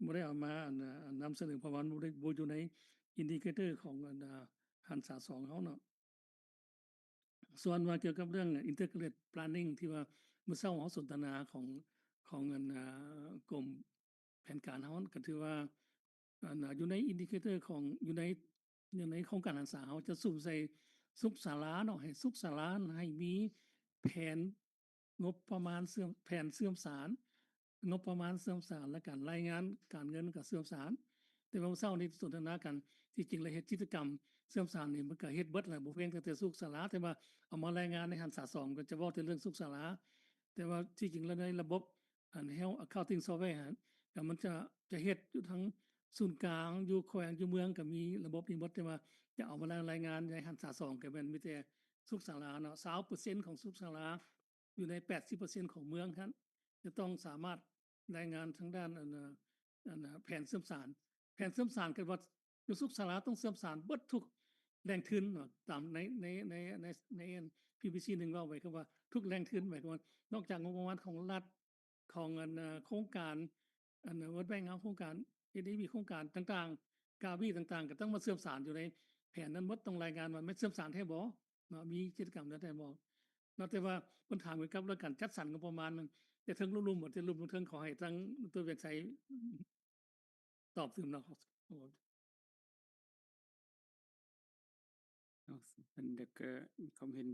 ບໍ່ໄດ້ເອົາມາ ອັນ ນຳສະເໜີ ເພາະວ່າມັນບໍ່ໄດ້ ບໍ່ຢູ່ໃນ indicator ຂອງ ອັນ ຫັນສາສອງເຮົາເນາະ. ສ່ວນວ່າກ່ຽວກັບເລື່ອງ integrated planning ທີ່ວ່າມື້ເຊົ້າເຮົາສົນທະນາຂອງ ຂອງ ອັນ ກົມແຜນການເຮົາ ກໍຖືວ່າ ອັນ ຢູ່ໃນ indicator ຂອງ ຢູ່ໃນ ຢູ່ໃນໂຄງການຫັນສາເຮົາຈະສຸມໃສ່ສຸກສາລາເນາະ ໃຫ້ສຸກສາລາ ໃຫ້ມີແຜນງົບປະມານເຊື່ອມ ແຜນເຊື່ອມສານ ງົບປະມານເຊື່ອມສານ ແລະ ການລາຍງານການເງິນກໍເຊື່ອມສານ. ແຕ່ວ່າເຊົ້ານີ້ສົນທະນາກັນ ທີ່ຈິງແລ້ວເຮັດກິດຈະກຳເຊື່ອມສານນີ້ ມັນກໍເຮັດເບິດແຫຼະ ບໍ່ພຽງແຕ່ສຸກສາລາ ແຕ່ວ່າເອົາມາລາຍງານໃນຫັນສາສອງ ກໍຈະເວົ້າແຕ່ເລື່ອງສຸກສາລາ. ແຕ່ວ່າທີ່ຈິງແລ້ວໃນລະບົບ ອັນ Health Accounting Software ຫັ້ນ ກໍມັນຈະ ຈະເຮັດຢູ່ທັງສູນກາງ ຢູ່ແຂວງ ຢູ່ເມືອງ ກໍມີລະບົບນີ້ໝົດ ແຕ່ວ່າຈະເອົາມາລາຍງານໃນຫັນສາສອງ ກໍແມ່ນມີແຕ່ສຸກສາລາເນາະ ຊາວເປີເຊັນຂອງສຸກສາລາ ຢູ່ໃນແປດສິບເປີເຊັນຂອງເມືອງຫັ້ນ ຈະຕ້ອງສາມາດລາຍງານທາງດ້ານ ອັນ ອັນ ແຜນເຊື່ອມສານ ແຜນເຊື່ອມສານ ກໍວ່າຢູ່ສຸກສາລາຕ້ອງເຊື່ອມສານເບິດທຸກແຫຼ່ງທຶນເນາະ ຕາມໃນ ໃນ ໃນ ໃນ ໃນ PBC ໜຶ່ງເວົ້າໄວ້ ຄືວ່າທຸກແຫຼ່ງທຶນ ໝາຍຄວາມວ່ານອກຈາກງົບປະມານຂອງລັດ ຂອງ ອັນ ໂຄງການ ອັນ World Bank ເຮົາ ໂຄງການ ADB ໂຄງການຕ່າງໆ Gavi ຕ່າງໆ ກໍຕ້ອງມາເຊື່ອມສານຢູ່ໃນແຜນນັ້ນໝົດ ຕ້ອງລາຍງານວ່າແມ່ນເຊື່ອມສານແທ້ບໍ່ເນາະ ມີກິດຈະກຳນັ້ນແທ້ບໍ່ເນາະ. ແຕ່ວ່າເພິ່ນຖາມກ່ຽວກັບເລື່ອງການຈັດສັນງົບປະມານ ແຕ່ເທິງລຸ່ມໆ ແຕ່ລຸ່ມເທິງ ຂໍໃຫ້ທາງ ດຣ ວຽງໄຊ ຕອບຕື່ມເນາະ. ເນາະ ເພິ່ນກໍມີຄວາມເຫັນ